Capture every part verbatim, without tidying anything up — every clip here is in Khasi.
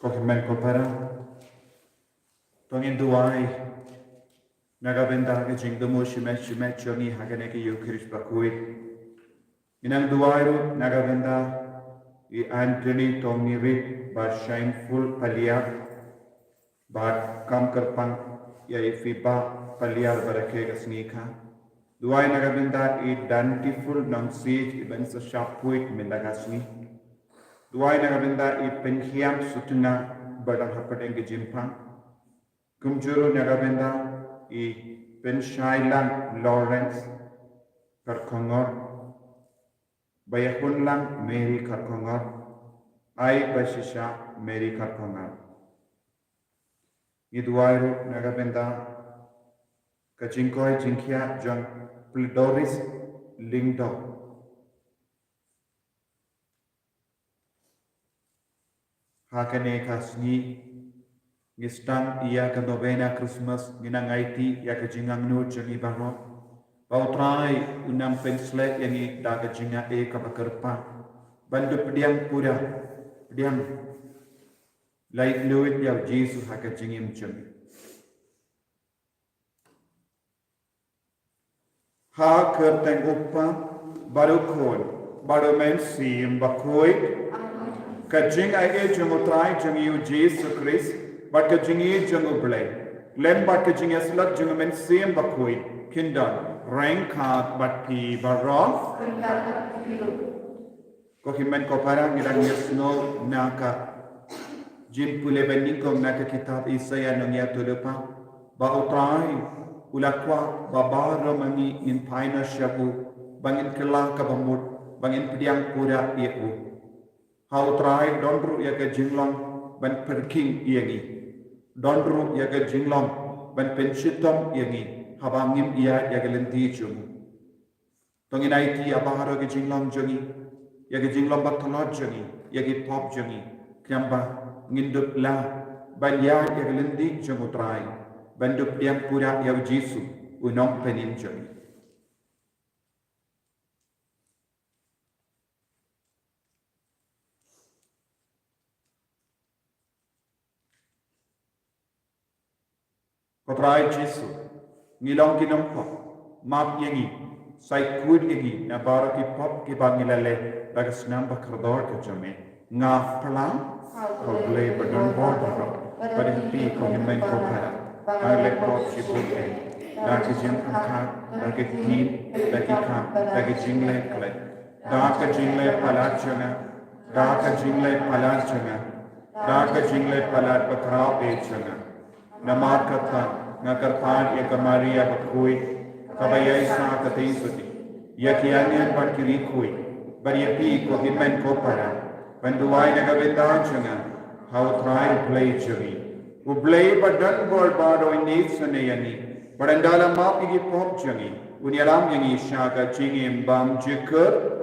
Ko hynmen ko para, to ngin duwai na ka bynta ka jingthmu shimet shimet jong ngi ha kane ka Ïukharist bakhuid. Ngi nang duwai ruh na ka bynta i Anthony Tongmirit Bashainful Paliar, bad kam kyrpang ïa i Fiba Paliar ba rakhe ka sngi kha. Duwai na ka bynta i Dantiful Nongsiej i ban sa shah phuid mynta ka sngi. Duwai na ka bynta i Pynkhiam Sutnga ba dang hapdeng ka jingpang. Kumjuh ruh na ka bynta i Pynshailang Lawrence Kharkongor, Baiahunlang Mary Kharkongor, Ai Bashisha Mary Kharkongor. Ngi duwai ruh na ka bynta ka jingkoit jingkhiah jong Pi Doris Lyngdoh. Ha kane ka sngi ngi sdang ïa ka novena Christmas, ngi nang aiti ïa ka jingangnud jong ngi baroh ba U Trai un nang pynshlur ïa ngi da ka jingaiei kaba kyrpang ban dup pdiang pura, pdiang laitluid ïa U Jisu ha ka jingim jong ngi. Ha ka kyrteng U Kpa bad U Khun bad U Mynsiem Bakhuid. Ka jingaiei jong U Trai jong ngi U Jisu Khrist bad ka jingïeit jong U Blei, lem bad ka jingïasyllok jong U Mynsiem Bakhuid kin don ryngkat bad phi baroh. Ko hynmen ko para, ngi dang ïasnoh na ka jingpule ba nyngkong na ka kitab Isaïah Nongïathuhlypa, ba U Trai u la kwah ba baroh ma ngi ngin phai noh sha u, ba ngin kylla kaba mut, ba ngin pdiang pura ïa u. Ha U Trai don ruh ïa ka jinglong ban pyrkhing ïa ngi. Don ruh ïa ka jinglong ban pynshitom ïa ngi haba ngim ïaid ïa ka lynti jong u. To ngin aiti ïa baroh ki jinglong jong ngi, ïa ki jinglong ba tlot jong ngi, ïa ki pop jong ngi, khnang ba ngin dup lah ban ïaid ïa ka lynti jong U Trai, ban dup pdiang pura ïa U Jisu, U Nongpynim jong ngi. Ko Trai Jisu, ngi long ki nongpop, map ïa ngi, sa khuid ïa ngi na baroh ki pop kiba ngi la leh da ka snam ba kordor ka jong me. Nga pyrshang ha U Blei badonbor baroh, bad ha phi ko hynmen ko para, ba nga leh pop shibun eh, da ka jingpyrkhat, da ka ktien, da ki kam, da ka jingleh khlem, da ka jingleh palat jong nga, da ka jingleh palat jong nga, da ka jingleh palat bakhraw eh jong nga. Namar kata nga kyrpad ïa ka Maria bakhuid, kaba ïaishah ka teisotti, ïa ki angel bad ki riewkhuid, bad ïa phi ko hynmen ko para, ban duwai na ka bynta jong nga ha U Trai U Blei jong ngi. U Blei badonbor baroh un ïeit sngewbha ïa ngi, bad un da la map ïa ki pop jong ngi, un ïalam ïa ngi sha ka jingim bymjukut.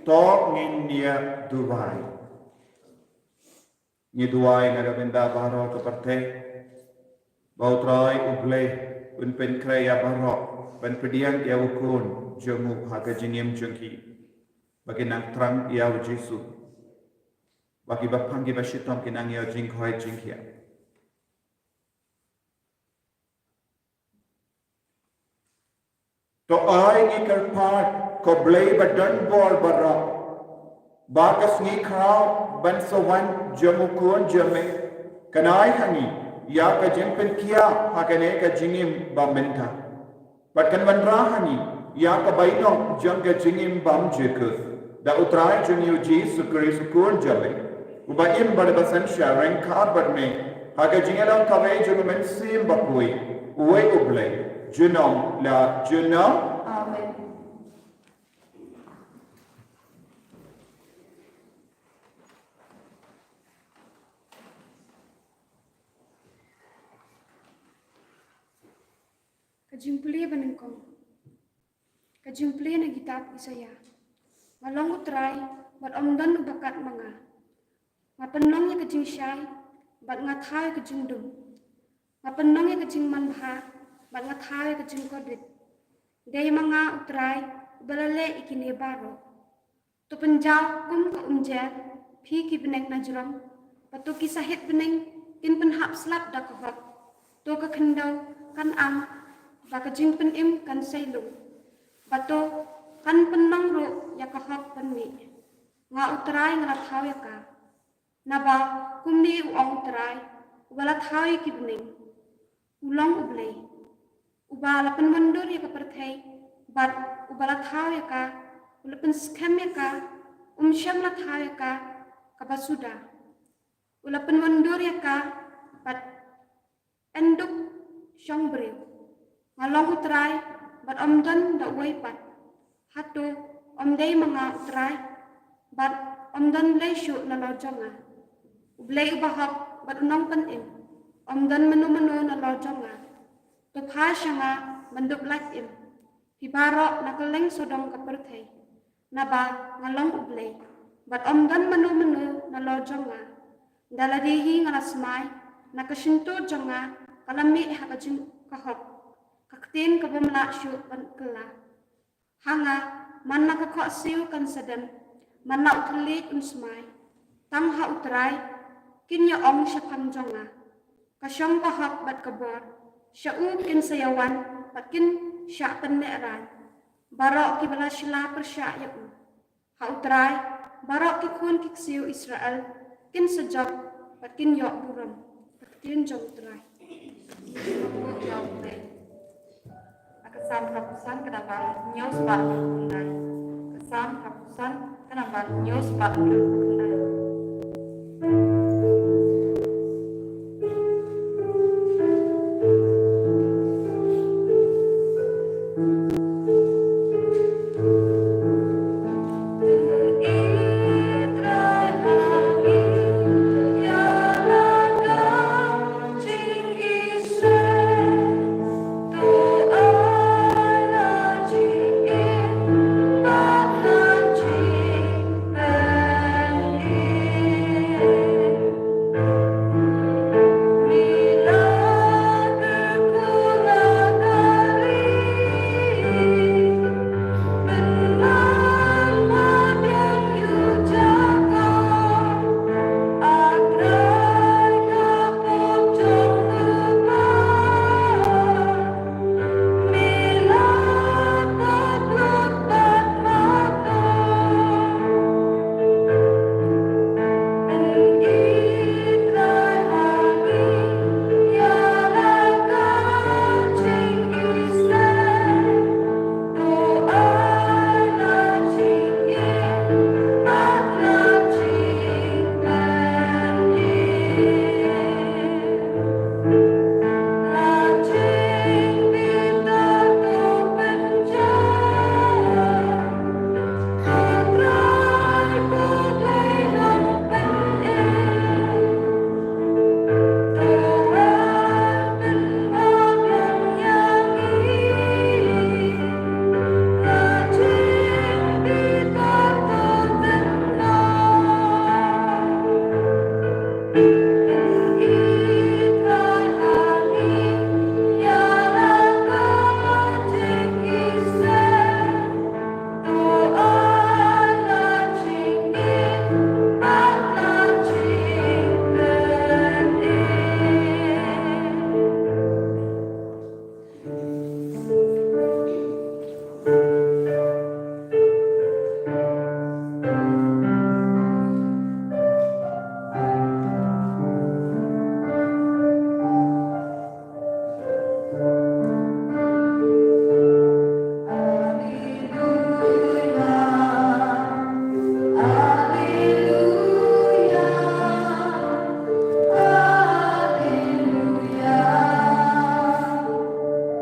To ngin ïa duwai. Ngi duwai na ka bynta baroh ka pyrthei, ba U Trai U Blei un pynkhreh ïa baroh ban pdiang ïa U Khun jong u ha ka jingim jong ki, ba kin nang thrang ïa U Jisu, ba kiba pang kiba shitom kin nang ïoh jingkhoi jingkhiah. To ai ngi kyrpad, ko Blei badonbor baroh, ba ka sngi khraw ban sa wan jong U Khun jong me kan ai ha ngi ïa ka jingpynkhiah ha kane ka jingim ba mynta, bad kan wanrah ha ngi ïa ka bainong jong ka jingim bymjukut. Da U Trai jong ngi U Jisu Khrist U Khun jong me, uba im bad ba synshar ryngkat bad me ha ka jingïalang kawei jong U Mynsiem Bakhuid, uwei U Blei, junom la junom. Amen. Ka jingpule banyngkong. Ka jingpule na kitab Isaïah. Nga long U Trai, bad ym don uba kat ma nga. Nga pynlong ïa ka jingshai, bad nga thaw ïa ka jingdum. Nga pynlong ïa ka jingmanbha, bad nga thaw ïa ka jingkordit. Dei ma nga U Trai uba la leh ïa kine baroh. To pynjaw kum ka umjer, phi ki bneng na jrong, bad to ki sahit bneng kin pynhap slap da ka hok. To ka khyndew kan ang, ba ka jingpynim kan sei lung, bad to kan pynlong ruh ïa ka hok ban mih. Nga U Trai nga la thaw ïa ka. Naba kumne u ong U Trai, uba la thaw ïa ki bneng, u long U Blei, uba la pynwandur ïa ka pyrthei, bad uba la thaw ïa ka, u la pynskhem ïa ka, um shym la thaw ïa ka kaba suda. U la pynwandur ïa ka bad yn duk shong briew. Nga long U Trai, bad ym don da uwei pat. Hato ym dei ma nga U Trai, bad ym don Blei shuh nalor jong nga? U Blei uba hok bad u nongpynim, ym don mano mano nalor jong nga. To phai sha nga ban dup lait im, phi baroh na kylleng sawdong ka pyrthei. Naba nga long U Blei, bad ym don mano mano nalor jong nga. Da lade hi nga la smai, na ka shyntur jong nga ka la mih ha ka jing ka hok, ka ktien ka bym lah shuh ban kylla. Ha nga, man la ka khohsiew kan sa dem, man la u thylliej un smai. Tang ha U Trai kin ïa ong shaphang jong nga. Ka shong ka hok bad ka bor, sha u kin sa ïa wan, bad kin shah pynneh rai baroh kiba la shylla pyrshah ïa u. Ha U Trai baroh ki khun ki ksiew Israel kin sa jop, bad kin ïoh burom. Ka ktien jong U Trai. Ka Salm hynriewphew san, ka dang ban hynñiew spah hynriew. Ka Salm hynriewphew san, ka dang ban hynñiew spah hynriew.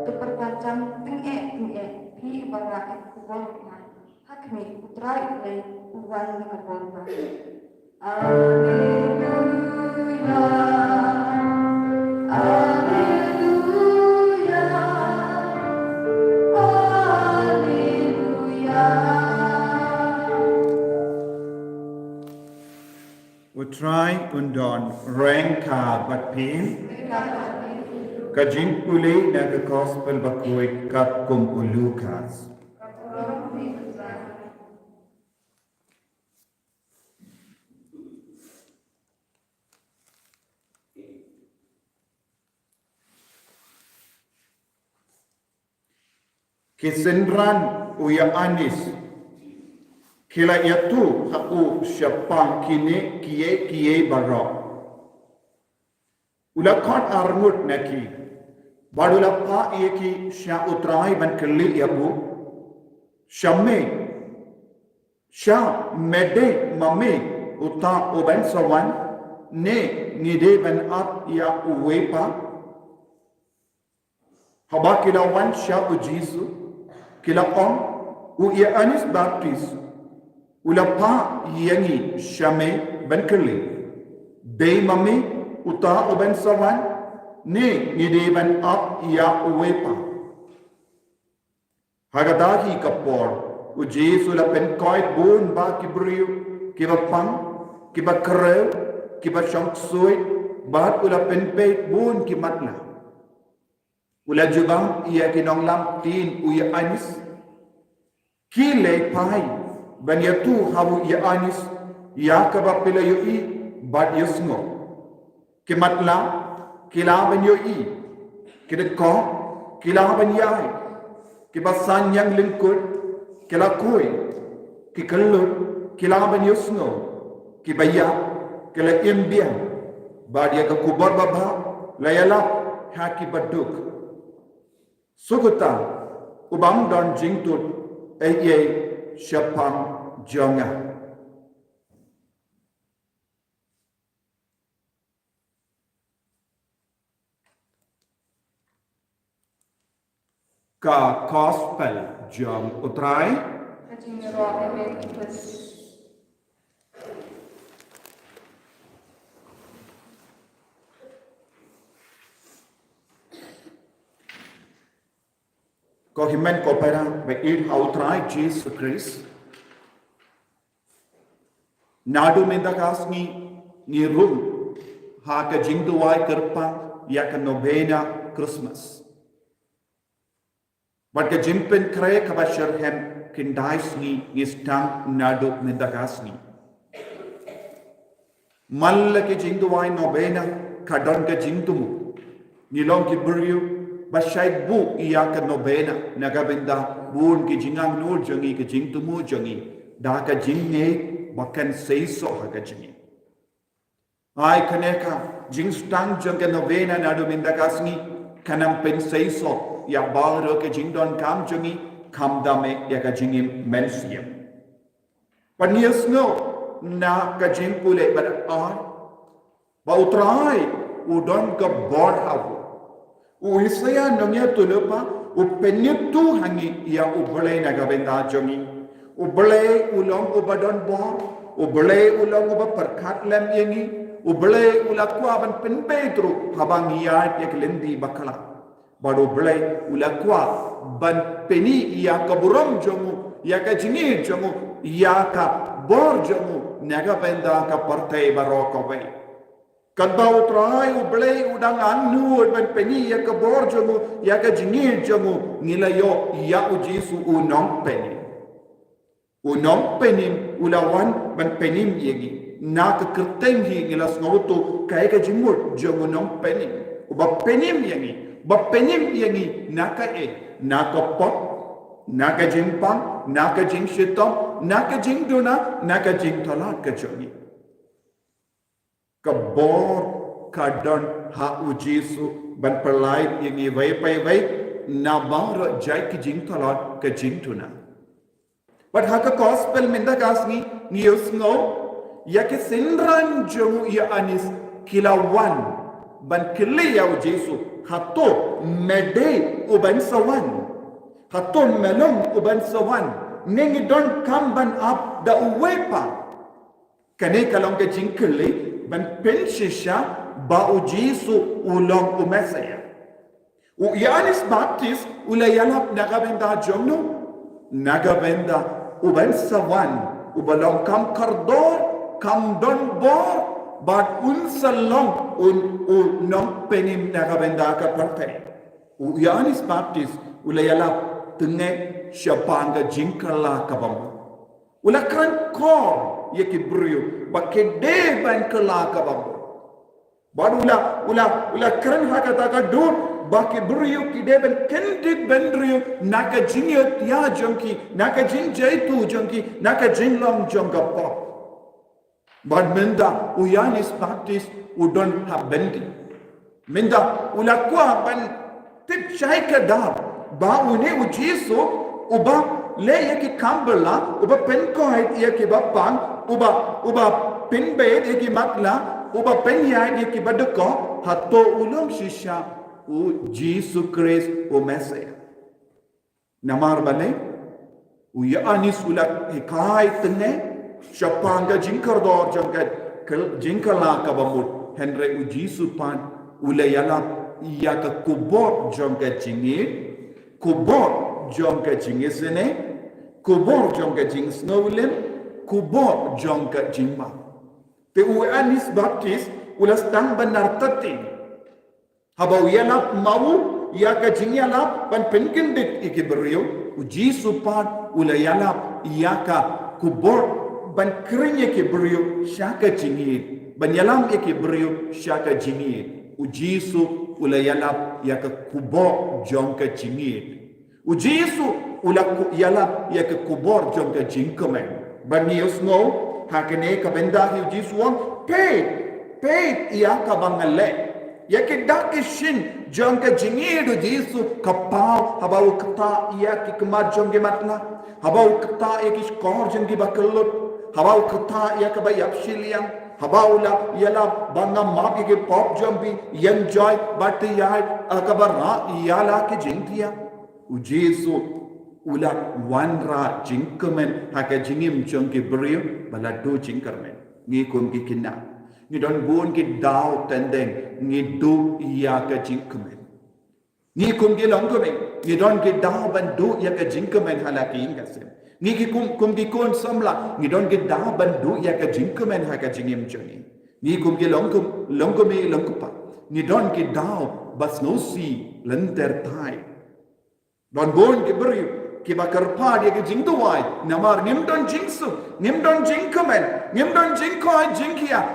To pyrta jan tyngeh tyngeh, phi ba rah ïa ka bor bymman. Ha khmih, U Trai U Blei u wan na ka bor bymman. Alleluia, alleluia, alleluia. U Trai un don ryngkat bad phi. Ka jingpule na ka Gospel bakhuid katkum u Lukas. Ki synran u Ïoannis ki la ïathuh ha u shaphang kine kiei kiei baroh. U la khot arngut na ki bad u la phah ïa ki sha U Trai ban kylli ïa u, sha me, sha me dei ma me uta u ban sa wan, ne ngi dei ban ap ïa uwei pat? Haba ki la wan sha u Jisu, ki la ong, u Ïoannis Baptist u la phah ïa ngi sha me ban kylli, dei ma me uta u ban sa wan, ne ngi dei ban ap ïa uwei pat? Ha kata hi ka por, u Jisu u la pynkoit bun bah ki briew, kiba pang, kiba khrew, kiba shong ksuid, bad u la pynbeit bun ki matlah. U la jubab ïa ki nonglam ktien u ïa-anis, ki leh phai ban ïathuh ha u ïa-anis ïa kaba phi la ïohi bad ïohsngew. Ki matlah ki lah ban ïohi, ki dkhot ki lah ban ïai, kiba san ïeng lyngkut ki la khuid, ki kyllut ki lah ban ïohsngew, kiba ïap ki la im biang, bad ïa ka khubor babha la ïalap ha kiba duk. Sngewthuh, u bym don jingtut ei ei shaphang jong nga. Ka Gospel jong u Trai. Ko hynmen ko para ba ïeit ha u Trai Jisu Khrist. Naduh mynta ka sngi ngi rung ha ka jingduwai kyrpang ïa ka novena Christmas. Bad ka jingpynkhreh kaba shitrhem khyndai sngi ngi sdang naduh mynta ka sngi. Man la ki jingduwai novena ka don ka jingthmu. Ngi long ki briew ba shait buh ïa ka novena na ka bynta bun ki jingangnud jong ngi, ki jingthmu jong ngi, da ka jingngeit ba kan seisoh ha ka jingim. Ai kane ka jingsdang jong ka novena naduh mynta ka sngi kan ym pynseisoh ïa baroh ka jingdonkam jong ngi, khamtam eh ïa ka jingim mynsiem. Bad ngi ïohsngew na ka jingpule bad ar ba u Trai u don ka bor ha u. U Isaïah nongïathuhlypa u pynïathuh ha ngi ïa u Blei na ka bynta jong ngi. U Blei u long uba don bor, u Blei u long uba pyrkhat lem ïa ngi, u Blei u la kwah ban pynbeit ruh haba ngi ïaid ïa ki lynti bakla. Bad u Blei u la kwah ban pyni ïa ka burom jong u, ïa ka jingïeit jong u, ïa ka bor jong u na ka bynta ka pyrthei baroh kawei. Katba u Trai u Blei u dang angnud ban pyni ïa ka bor jong u, ïa ka jingïeit jong u, ngi la ïoh ïa u Jisu u nongpynim. U nongpynim u la wan ban pynim ïa ngi. Na ka kyrteng hi ngi la sngewthuh kaei ka jingmut jong u nongpynim. Uba pynim ïa ngi, uba pynim ïa ngi na kaei, na ka pop, na ka jingpang, na ka jingshitom, na ka jingduna, na ka jingtlot ka jong ngi. Ka bor ka don ha u Jisu ban pynlait ïa ngi wei pa wei na baroh jait ki jingtlot, ki jingduna. Bad ha ka Gospel mynta ka sngi ngi ïohsngew ïa ki synran jong u ïa-anis ki la wan ban kylli ïa u Jisu, hato me dei u ban sa wan? Hato me long u ban sa wan? Ne ngi donkam ban ap da uwei pat? Kane ka long ka jingkylli ban pynshisha ba u Jisu u long u Messaïah. U Ïoannis Baptist u la ïalap na ka bynta jong no, na ka bynta u ban sa wan, uba long kam kordor, kam don bor, bad un sa long un u nongpynim na ka bynta ka pyrthei. U Ïoannis Baptist u la ïalap tyngai shaphang ka jingkylla kaba mut. U la kren khor ïa ki briew ba ki dei ban kylla kaba mut. Bad u la, u la, u la kren ha kata ka dur ba ki briew ki dei ban kyndit bynriew na ka jingïohthiah jong ki, na ka jingjaituh jong ki, na ka jinglong jong ka pop. Bad mynta u Ïoannis Baptist u don ha byndi. Mynta u la kwah ban tip shai kdar ba une u Jisu uba leh ïa ki kam bylla, uba pynkoit ïa kiba pang, uba, uba pynbeit ïa ki matlah, uba pynïaid ïa kiba dkhot, hato u long shisha u Jisu Khrist u Messaïah. Namar balei? U Ïoannis u la hikai tyngai shaphang ka jingkordor jong ka kyl-, jingkylla kaba mut, hynrei u Jisu pat u la ïalap ïa ka khubor jong ka jingïeit, khubor jong ka jingisynei, kubor jong ka jingsngewlem, kubor jong ka jingmap. Te u Ïoannis Baptist u la sdang ban artatien. Haba u ïalap ma u ïa ka jingïalap ban pynkyndit ïa ki briew, u Jisu pat u la ïalap ïa ka kubor ban khring ïa ki briew sha ka jingïeit, ban ïalam ïa ki briew sha ka jingïeit. U Jisu u la ïalap ïa ka kubor jong ka jingïeit. U Jisu u la ku-, ïalap ïa ka kubor jong ka jingkmen. Bad ngi ïohsngew ha kane ka bynta hi u Jisu u ong, peit, peit ïa kaba nga leh. Ïa ki dak ki shin jong ka jingïeit u Jisu ka paw haba u ktah ïa ki khmat jong ki matlah, haba u ktah ïa ki shkor jong ki bakyllut, haba u ktah ïa kaba ïap shiliang, haba u la ïalap ba nga map ïa ki pop jong phi, ïeng jai bad tharai, ïa kaba rah ïa la ki jingthiah. U Jisu u la wanrah jingkmen ha ka jingim jong ki briew ba la duh jingkyrmen. Ngi kum ki khynnah ngi don bun ki daw teng teng ngi duh ïa ka jingkmen. Ngi kum ki longkmie ngi don ki daw ban duh ïa ka jingkmen ha la ki ïing ka sem. Ngi ki kum, kum ki khun samla ngi don ki daw ban duh ïa ka jingkmen ha ka jingim jong ngi. Ngi kum ki longkum, longkmie longkpa ngi don ki daw ba sngewsih lynter thait. Don bun ki briew kiba kyrpad ïa ki jingduwai namar ngim don jingsuk, ngim don jingkmen, ngim don jingkoit jingkhiah.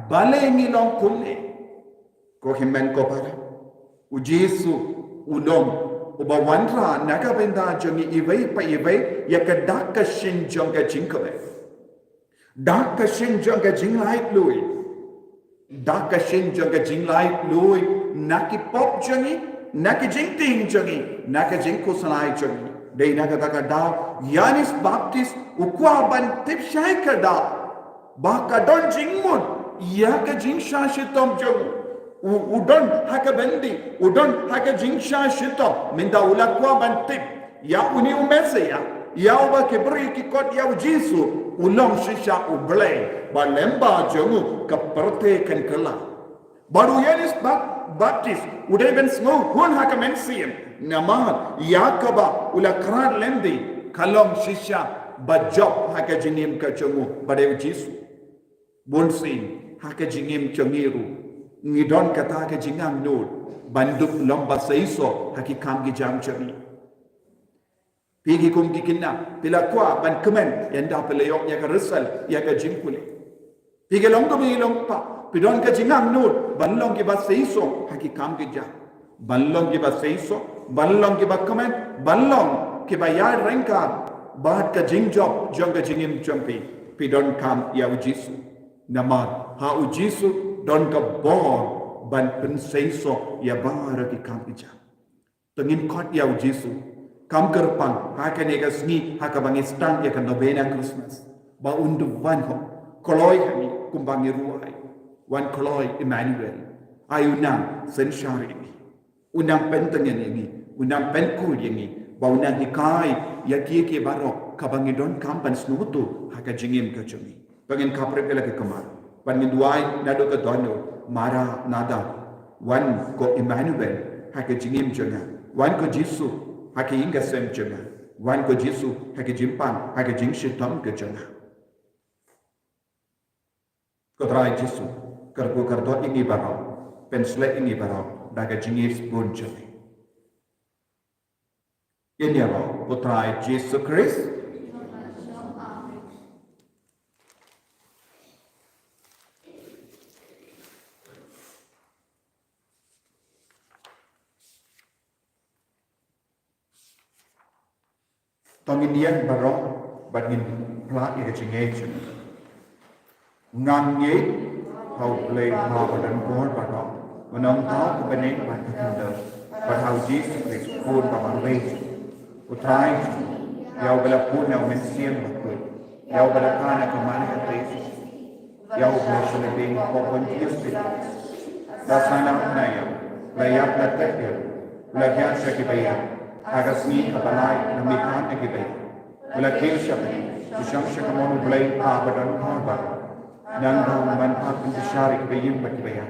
Balei ngi long kumne? Ko hynmen ko para, u Jisu u long uba wanrah na ka bynta jong ngi iwei pa iwei ïa ka dak ka shin jong ka jingkmen. Dak ka shin jong ka jinglaitluid. Dak ka shin jong ka jinglaitluid na ki pop jong ngi, na ki jingtieng jong ngi, na ka jingkhuslai jong ngi. Dei na kata ka daw u Ïoannis Baptist u kwah ban tip shai ka daw ba ka don jingmut ïa ka jingshah shitom jong u. U, u don ha ka byndi, u don ha ka jingshah shitom, mynta u la kwah ban tip ïa une u Messaïah, ïa uba ki briew ki khot ïa u Jisu, u long shisha u Blei, bad lyngba jong u ka pyrthei kan kylla. Bad u Ïoannis Bap-, Baptist u dei ban sngewhun ha ka mynsiem namar ïa kaba u la khrat lynti ka long shisha ba jop ha ka jingim ka jong u, ba dei u Jisu. Bunsien ha ka jingim jong ngi ruh ngi don kata ka jingangnud ban dup lem ba seisoh ha ki kam ki jam jong ngi. Phi ki kum ki khynnah phi la kwah ban kmen ynda phi la ïoh ïa ka result ïa ka jingpule. Phi ki longkmie longkpa phi don ka jingangnud ban long kiba seisoh ha ki kam ki jam, ban long kiba seisoh, ban long kiba kmen, ban long kiba ïaid ryngkat bad ka jingjop jong ka jingim jong phi. Phi donkam ïa u Jisu namar ha u Jisu don ka bor ban pynseisoh ïa baroh ki kam ki jam. To ngin khot ïa u Jisu. Kam kyrpang ha kane ka sngi ha kaba ngi sdang ïa ka novena Christmas ba un dup wan ho kloi ha ngi kumba ngi ruh ai. Wan kloi Emmanuel. Ai u nang synshar ïa ngi. U nang pyntngen ïa ngi, u nang pynkhuid ïa ngi, ba u nang hikai ïa kiei kiei baroh kaba ngi donkam ban sngewthuh ha ka jingim ka jong ngi. Ba ngin khaphrip ïa la ki kamar, ba ngin duwai naduh ka dohnud, Maranatha, wan ko Emmanuel ha ka jingim jong nga, wan ko Jisu ha ka ïing ka sem jong nga, wan ko Jisu ha ka jingpang, ha ka jingshitom ka jong nga. Ko Trai Jisu, kyrkhu kyrdoh ïa ngi baroh, pynshlei ïa ngi baroh da ka jingïeit bun jong me. Ïa ngi baroh, ko Trai Jisu Khrist. To ngin ïeng baroh bad ngin phla ïa ka jingngeit jong ngi. Nga ngeit ha U Blei Kpa ba don bor baroh, ba nongthaw, ka bneng bad ka khyndew, bad ha U Jisu Khrist, U Khun ba marwei jong U Blei. U Trai jong ngi, ïa uba la bun na U Mynsiem Bakhuid, ïa uba la kha na ka mar ka kti, ïa uba la shah lade ha u Pontius Pilatus, la sahnarphna ïa u, la ïap, la tep ïa u, u la thiah sha ki baïap, ha ka sngi kaba lai na mihkhmat na ki baïap, u la kiew sha bneng, u shong sha kamon U Blei Kpa ba don bor baroh. Nangta un wan pat ban bishar ïa ki baïing bad ki baïap.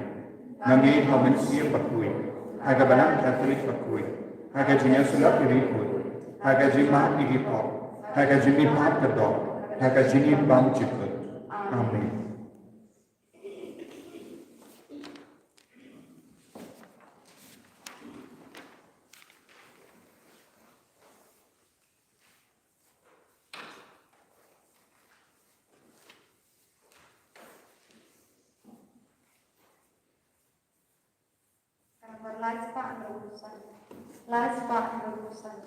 Nga ngeit ha U Mynsiem Bakhuid, ha ka Balang Katholik bakhuid, ha ka jingïasyllok ki riewkhuid, ha ka jingmap ïa ki pop, ha ka jingmihpat ka doh, ha ka jingim bymjukut. Amen. Ka lambar lai spah hynriewphew san. Lai spah hynriewphew san.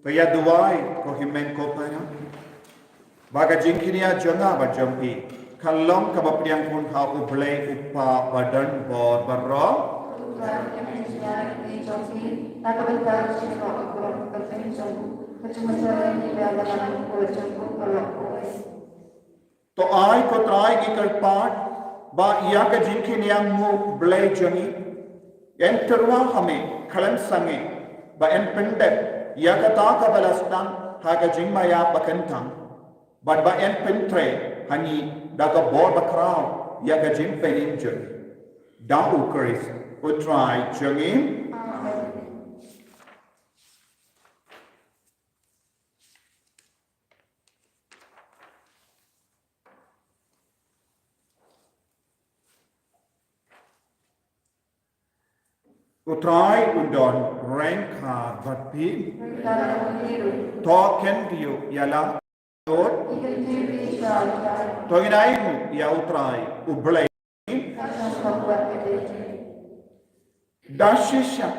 To ïa duwai, ko hynmen ko para, ba ka jingkñia jong nga bad jong phi kan long kaba pdiang khun ha U Blei U Kpa badonbor baroh. To ai, ko Trai, ngi kyrpad ba ïa ka jingkñia, mo Blei jong ngi, yn tyrwa ha me khlem sangeh, ba yn pyndep ïa kata kaba la sdang ha ka jingmaïa bakyntang, bad ba yn pyntrei ha ngi da ka bor bakhraw ïa ka jingpynim jong ngi. Da U Khrist U Trai jong ngi. U Trai un don ryngkat bad phi. To khyndiat ïa la. To ngin ainguh ïa U Trai U Blei. Da shisha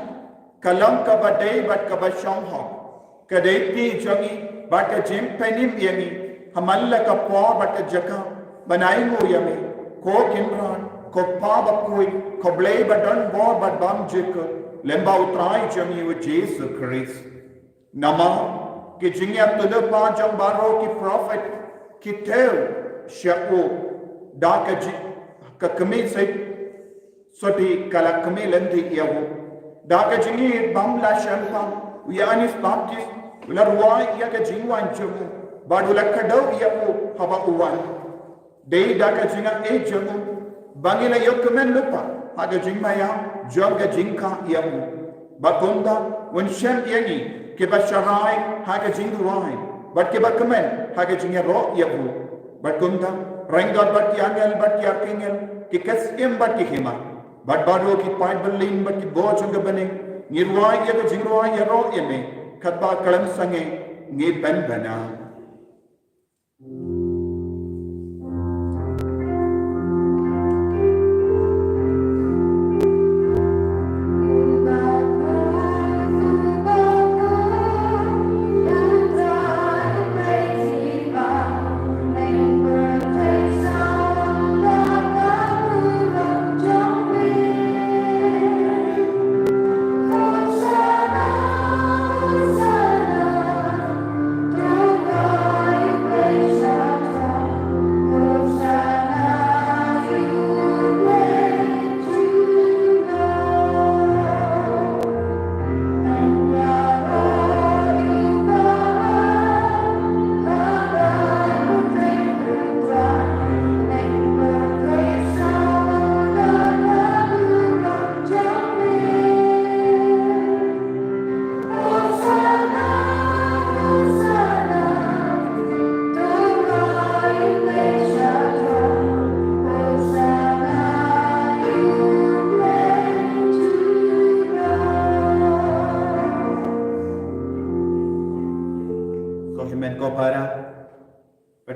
ka long kaba dei bad kaba shong hok ka dei phi jong ngi bad ka jingpynim ïa ngi ha man la ka por bad ka jaka ban ainguh ïa me, ko Kynrad, ko Kpa bakhuid, ko Blei badonbor bad bymjukut, lyngba U Trai jong ngi U Jisu Khrist. Namar ki jingïatylli pa jong baroh ki prophet ki thew sha u da ka ji-, ka kmie sait, sotti ka la kmie lynti ïa u. Da ka jingïeit bym la shemphang, u Ïoannis Baptist u la rwai ïa ka jingwan jong u bad u la kdew ïa u haba u wan. Dei da ka jingaiei jong u ba ngi la ïoh kmen lypa ha ka jingmaïa jong ka jingkha ïa u. Bad kumta un shem ïa ngi kiba sharai ha ka jingrwai, bad kiba kmen ha ka jingïaroh ïa u. Bad kumta ryngkat bad ki angel bad ki archangel, ki ksiem bad ki hima, bad baroh ki paid byllien bad ki bor jong ka bneng, ngi rwai ïa ka jingrwai ïaroh ïa me, katba khlem sangeh ngi pynbna.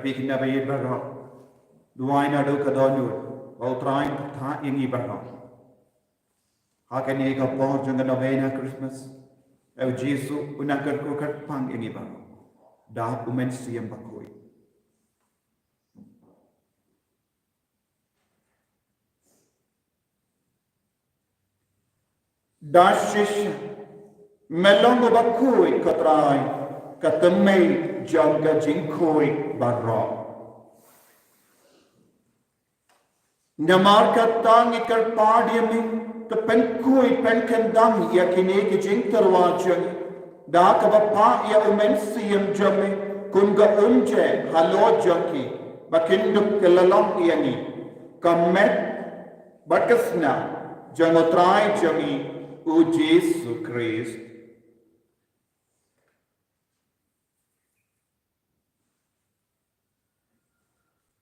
Ki naba ïeit baroh, duwai naduh ka dohnud ba U Trai un pyrta ïa ngi baroh. Ha kane ka por jong ka novena Christmas, U Jisu u nang kyrkhu kyrpang ïa ngi baroh da U Mynsiem Bakhuid. Da shisha me long uba khuid, ko Trai, ka tymmen jong ka jingkhuid baroh. Namar kata ngi kyrpad ïa me, to pynkhuid pynkyndang ïa kine ki jingtyrwa jong ngi da kaba phah ïa U Mynsiem jong me kum ka umjer halor jong ki, ba kin dup kylla long ïa ngi ka met bad ka snam jong U Trai jong ngi U Jisu Khrist.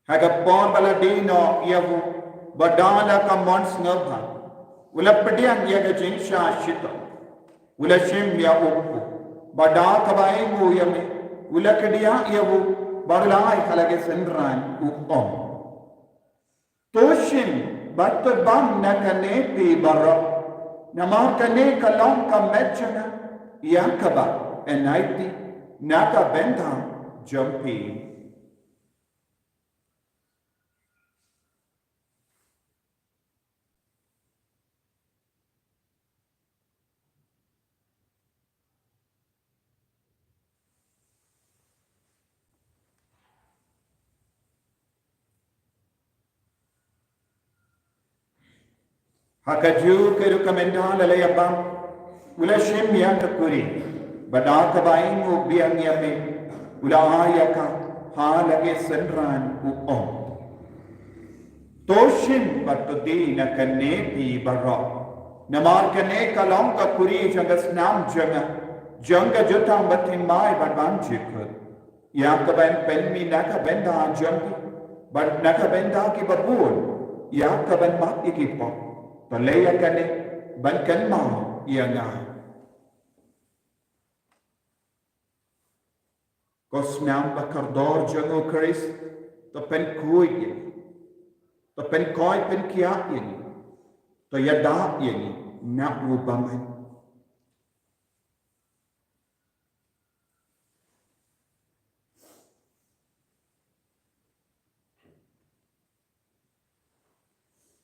Ha ka por ba la die noh ïa u, bad da la ka mon sngewbha, u la pdiang ïa ka jingshah shitom, u la shim ïa u kpu, bad da kaba ainguh ïa me, u la kdiah ïa u, bad u la ai ha la ki synran, u ong: To shim bad to bam na kane phi baroh, namar kane ka long ka met jong nga, ïa kaba yn aiti na ka bynta jong phi. Ha kajuh ka rukom, ynda la ïa bam, u la shim ïa ka kuri, bad da kaba ainguh biang ïa me, u la ai ïa ka ha la ki synran, u ong: To shim bad to die na kane phi baroh, namar kane ka long ka kuri jong ka snam jong nga, jong ka jutang bathymmai bad ban jukut, ïa kaban pynmih na ka bynta jong phi bad na ka bynta kiba bun, ïa kaban map ïa ki pop. To leh ïa kane ban kynmaw ïa nga. Ko snam ba kordor jong U Khrist, to pynkhuid ïa ngi, to pynkoit pynkhiah ïa ngi, to ïada ïa ngi na u bymman.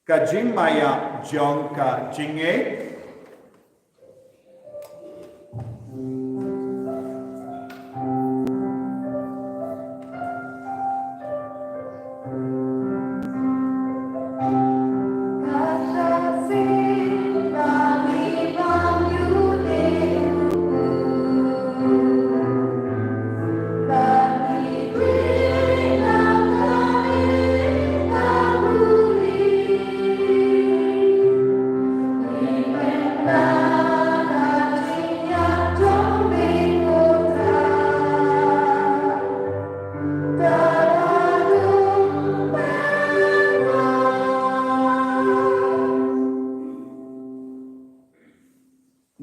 Ka jingmaïa jong ka jingngeit.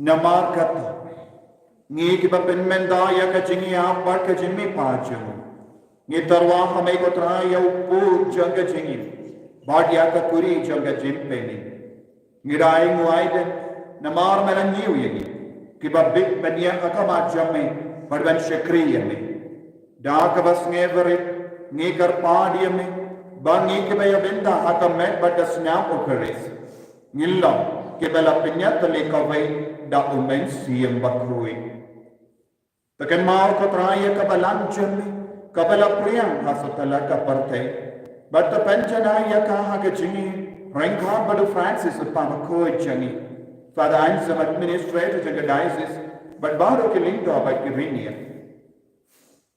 Namar kata, ngi kiba pynmynta ïa ka jingïap bad ka jingmihpat jong u, ngi tyrwa ha me ko Trai ïa u kpu jong ka jingim bad ïa ka kuri jong ka jingpynim. Ngi da ainguh aidem namar me la ñiew ïa ngi kiba bit ban ïeng ha khmat jong me bad ban shakri ïa me. Da kaba sngewrit ngi kyrpad ïa me ba ngi kiba ïa bynta ha ka met bad ka snam U Khrist ngin long kiba la pynïatylli kawei da U Mynsiem Bakhuid. To kynmaw ko Trai ïa ka balang jong me kaba la pdiang ha satlak ka pyrthei, bad to pynjanai ïa ka ha ka jingim ryngkat bad u Francis u Kpa Bakhuid jong ngi, Father Anselm, Administrator jong ka Diocese, bad baroh ki lyngdoh bad ki riewniam.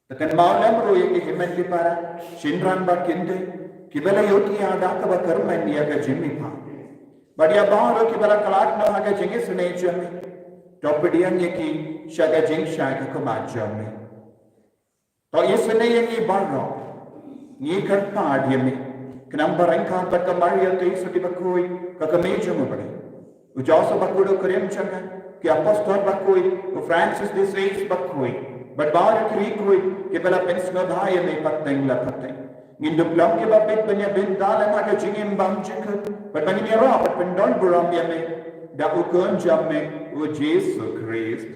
To kynmaw lem ruh ïa ki hynmen ki para, shynrang bad kynthei kiba la ïohi ïa da kaba kyrmen ïa ka jingmihpat, bad ïa baroh kiba la khlad noh ha ka jingisynei jong me, to pdiang ïa ki sha ka jingshai ka khmat jong me. To isynei ïa ngi baroh, ngi kyrpad ïa me, khnang ba ryngkat bad ka Maria Theisotti Bakhuid, ka kmie jong U Blei, u Joseph Bakhuid u krim jong nga, ki Apostol Bakhuid, u Francis de Sales Bakhuid, Bad baroh ki riewkhuid kiba la pynsngewbha ïa me pateng la pateng. Ngin dup long kiba bit ban ïa bynta lem ha ka jingim bymjukut, bad ba ngin ïaroh bad pyndon burom ïa me, da u Khun jong me, u Jisu Khrist.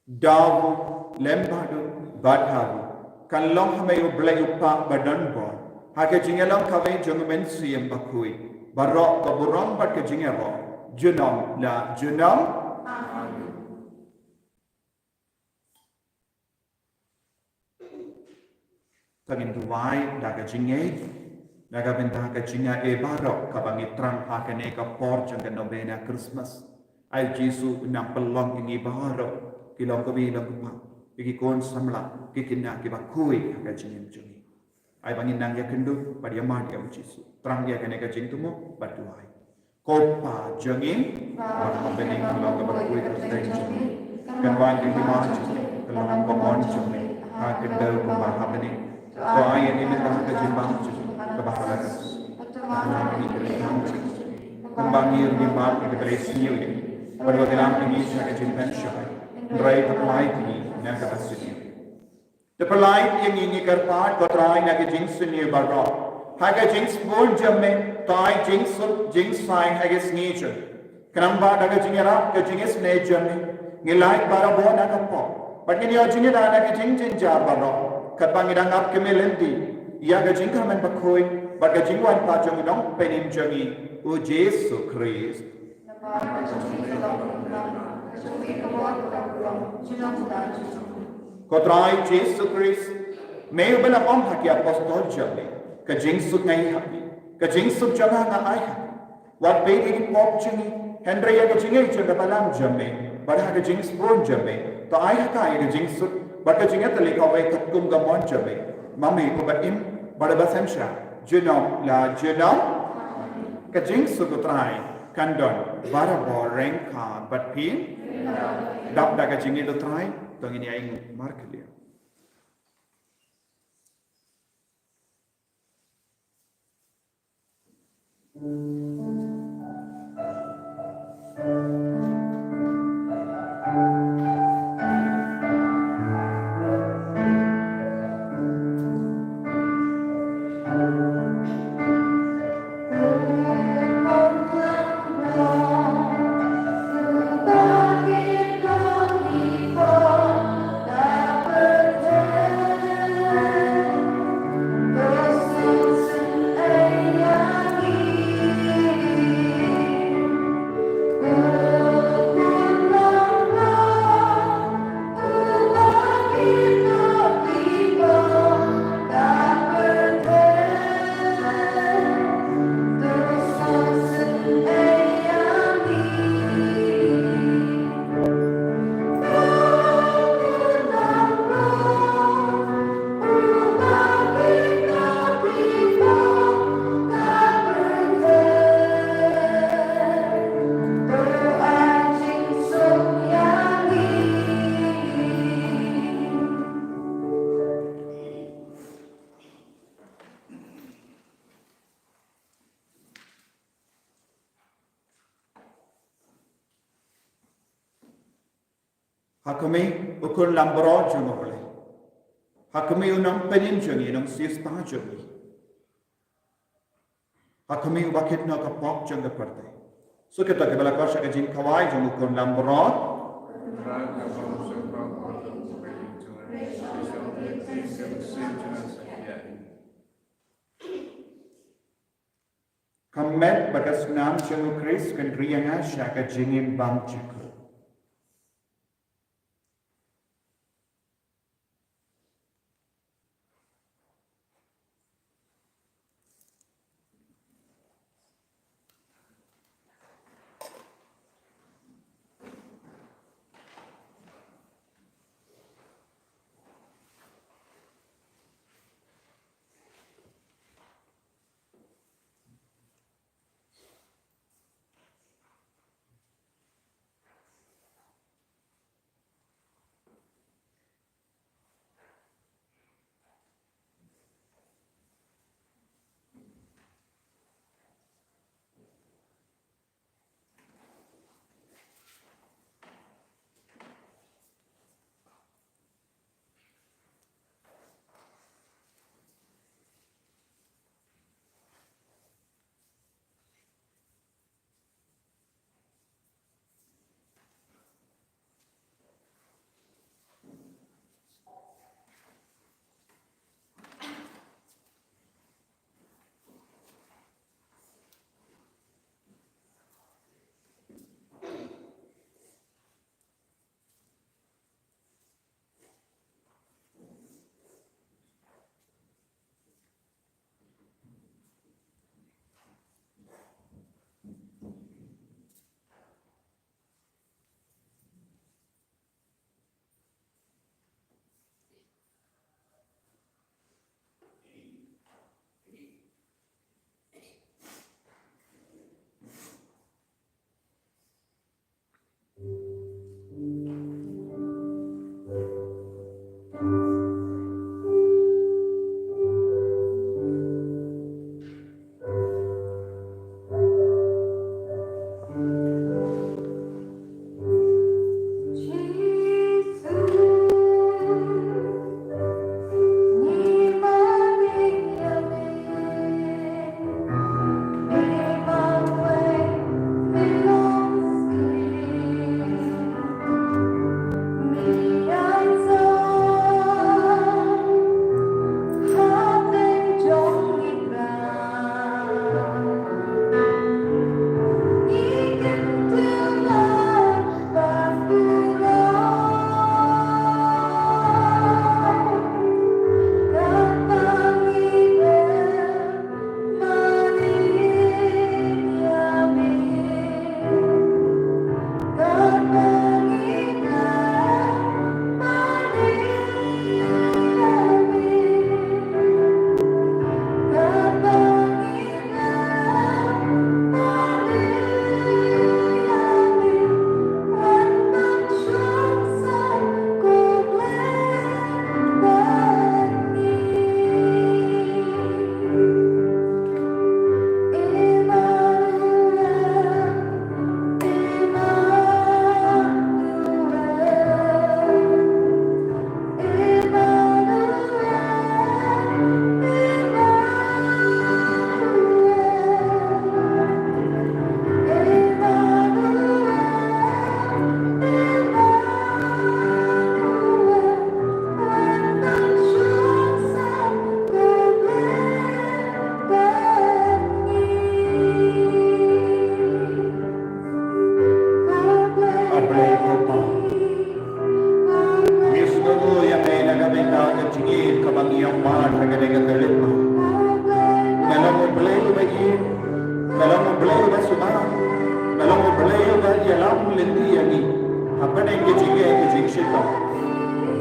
Da u lem bad u, bad ha u kan long ha me, u Blei u Kpa badonbor, ha ka jingïalong kawei jong u Mynsiem Bakhuid, baroh ka burom bad ka jingïaroh junom la junom. Amen. To ngin duwai da ka jingngeit, da ka bynta ka jingaiei baroh kaba ngi thrang ha kane ka por jong ka novena Christmas. Ai Jisu, nang pynlong ïa ngi baroh, ki longkmie longkpa, ki khun samla, ki khynnah kiba khuid ha ka jingim jong ngi. Ai ba ngin nang ïakynduh bad ïamad ïa u Jisu. Thrang ïa kane ka jingthmu bad duwai. Ko Pa jong ngi ba ha bneng, ka long kaba khuid ka kyrteng jong me. Kan wan ka hima jong me, kan long ka mon jong me ha ka kyrteng kumba ha bneng. To ai ïa ngi mynta ka jingbam jong ngi kaba ha la ka. Kumba ngi ïa ngi bam ïa kiba la ïasniew ïa ngi, bad wat ïalam ïa ngi sha ka jingpynshoi, hynrei to pynlait ïa ngi na kaba sniew. To pynlait ïa ngi, ngi kyrpad ko Trai, na ka jingsniew baroh. Ha ka jingsbun jong me, to ai jingsuk jingsaiñ ha ka sngi jong ngi. Khnang ba da ka jingïarap, ka jingisynei jong me, ngin lait barabor na ka pop, bad ngin ïoh jingïada na ka jingjynjar baroh, katba ngi dang ap kmie lynti ïa ka jingkyrmen bakhuid bad ka jingwan pat jong u Nongpynim jong ngi, u Jisu Khrist. Ko Trai Jisu Khrist, me uba la ong ha ki apostol jong me, ka jingsuk nga ai ha phi, ka jingsuk jong nga nga ai ha phi. Wat peit ïa ki pop jong ngi, hynrei ïa ka jingngeit jong ka Balang jong me, bad ha ka jingsbun jong me, to ai ha ka ïa ka jingsuk bad ka jingïatylli kawei katkum ka mon jong me, ma me uba im bad uba synshar junom la junom. Ka jingsuk u Trai kan don barabor ryngkat bad phi. Dap da ka jingïeit u Trai, to ngin ïa ïeng markylliang. Ha khmih, u khun langbrot jong U Blei. Ha khmih, u nongpynim jong ngi, u nongsiewspah jong ngi. Ha khmih, uba kit noh ka pop jong ka pyrthei. Shu kita kiba la koit sha ka jingkhawai jong u khun langbrot. Ka met bad ka snam jong U Khrist kan ri ïa nga sha ka jingim bymjukut.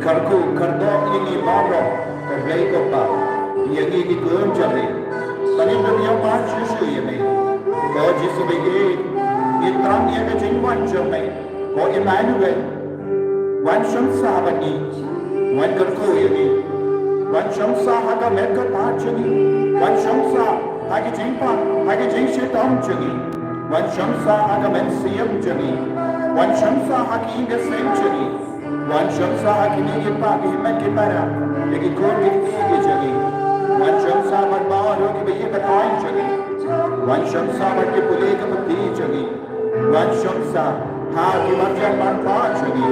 Kyrkhu kyrdoh ïa ngi baroh, ko Blei ko Pa, ïa ngi ki khun jong me. Ba ngin ym ïoh mad shuh shuh ïa me. Ko Jisu ba ïeit, ngi thrang ïa ka jingwan jong me. Ko Immanuel, wan shong sah bad ngi. Wan kyrkhu ïa ngi. Wan shong sah ha ka met ka phad jong ngi. Wan shong sah ha ki jingpang, ha ki jingshitom jong ngi. Wan shong sah ha ka mynsiem jong ngi. Wan shong sah ha ki ïing ki sem jong ngi. Wan shong sah ha kine ki kpa ki hynmen ki para, ïa ki khun ki kti ki jong ngi. Wan shong sah bad baroh kiba ïeit bad aiñ jong ngi. Wan shong sah bad ki pule ki puthi jong ngi. Wan shong sah ha ki marjan marpa jong ngi.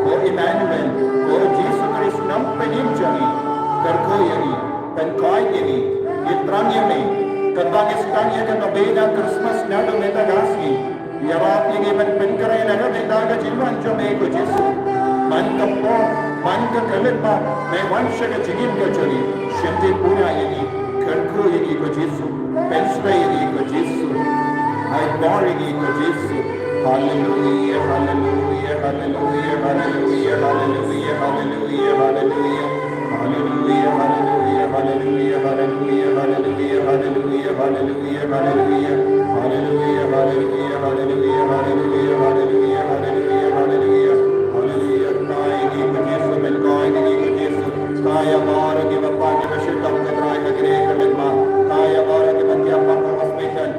Ko Immanuel, ko Jisu Khrist nongpynim jong ngi. Kyrkhu ïa ngi, pynkoit ïa ngi. Ngi thrang ïa me. Katba ngi sdang ïa ka novena Christmas naduh mynta ka sngi. Ïarap ïa ngi ban pynkhreh na ka bynta ka jingwan jong me ko Jisu. Man ka pop, man ka khyllipmat, me wan sha ka jingim ka jong ngi. Shimti pura ïa ngi, kyrkhu ïa ngi ko Jisu. Pynshlei ïa ngi ko Jisu. Ai bor ïa ngi ko Jisu. Haleluia, haleluia, haleluia, haleluia, haleluia, haleluia, haleluia. Haleluia, haleluia, haleluia, haleluia, haleluia, haleluia, haleluia, haleluia. Haleluia, haleluia, haleluia, haleluia, haleluia, haleluia, haleluia, haleluia. Haleluia, kyrkhu ïa ngi ko Jisu, kyrkhu ïa ngi ko Jisu. Kyrkhu ïa baroh kiba pang kiba shitom ko Trai ha kane ka met ma. Kyrkhu ïa baroh kiba thiah pang ha hospital.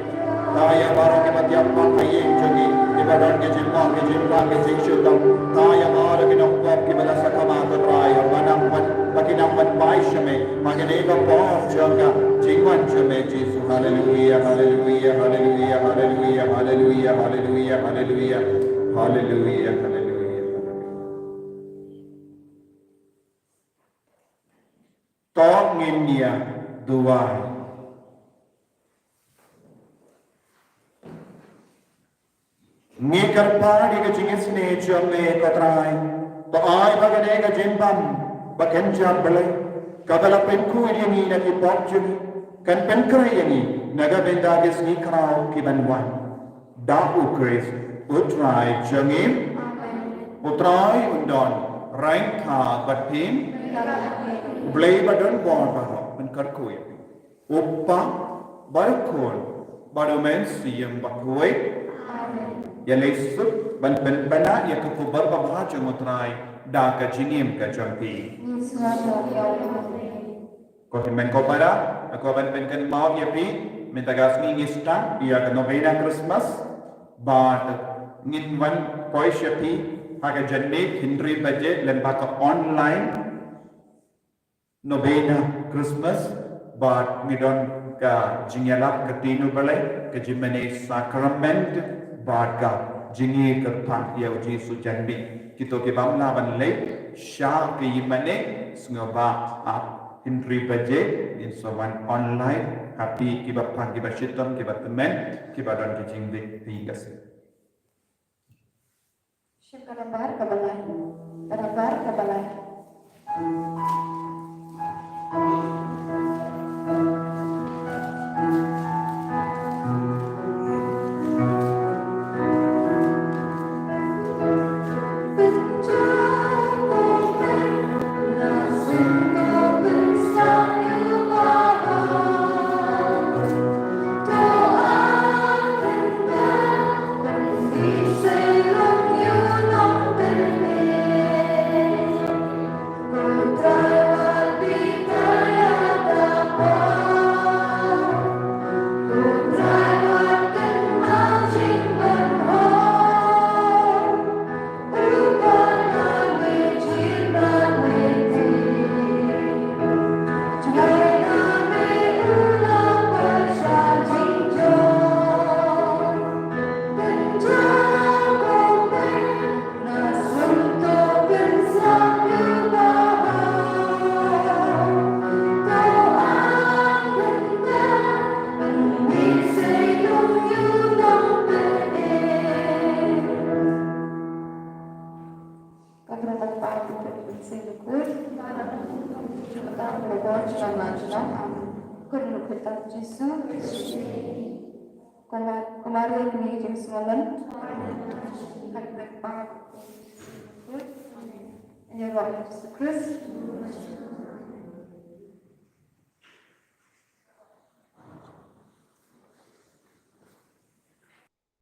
Kyrkhu ïa baroh kiba thiah pang ha ïing jong ngi, kiba don ki jingpang, ki jingpang, ki jingshitom. Kyrkhu ïa baroh ki nongpop kiba la sakma ko Trai, ba nang wan, ba kin nang wan bai sha me, ba kin ïa ka por jong ka jingwan jong me Jisu. Haleluia, haleluia, haleluia, haleluia, haleluia, haleluia, haleluia, haleluia, haleluia. To ngin ïa duwai. Ngi kyrpad ïa ka jingisynei jong me ko Trai. To ai ba kane ka jingbam ba kynja Blei, kaba la pynkhuid ïa ngi na ki pop jong ngi, kan pynkhreh ïa ngi na ka bynta ki sngi khraw ki ban wan. Da U Khrist U Trai jong ngi. Amen. U Trai un don ryngkat bad phi. Amen. U Blei ba don bor baroh un kyrkhu ïa phi. U Kpa bad U Khun bad U Mynsiem Bakhuid. Amen. Ïaleh suk ban pynbna ïa ka khubor babha jong U Trai da ka jingim ka jong phi. Ko hynmen ko para, nga kwah ban pynkynmaw ïa phi, mynta ka sngi ngi start ïa ka novena Christmas, bad ngin wan poi sha phi ha ka janmiet hynriew baje lyngba ka online novena Christmas, bad ngi don ka jingïalap ka ktien U Blei, ka jingmane sakrament, bad ka jingïakyrpad ïa U Jisu janmiet. Kito ki bym lah ban leit sha ka ïingmane, sngewbha ap hynriew baje ngin sa wan online ha phi kiba pang, kiba shitom, kiba tymmen, kiba don ki jingdih phi ka seng. Sha ka nambah kaba lai. Ka nambah kaba lai. Lord Jesus Christ.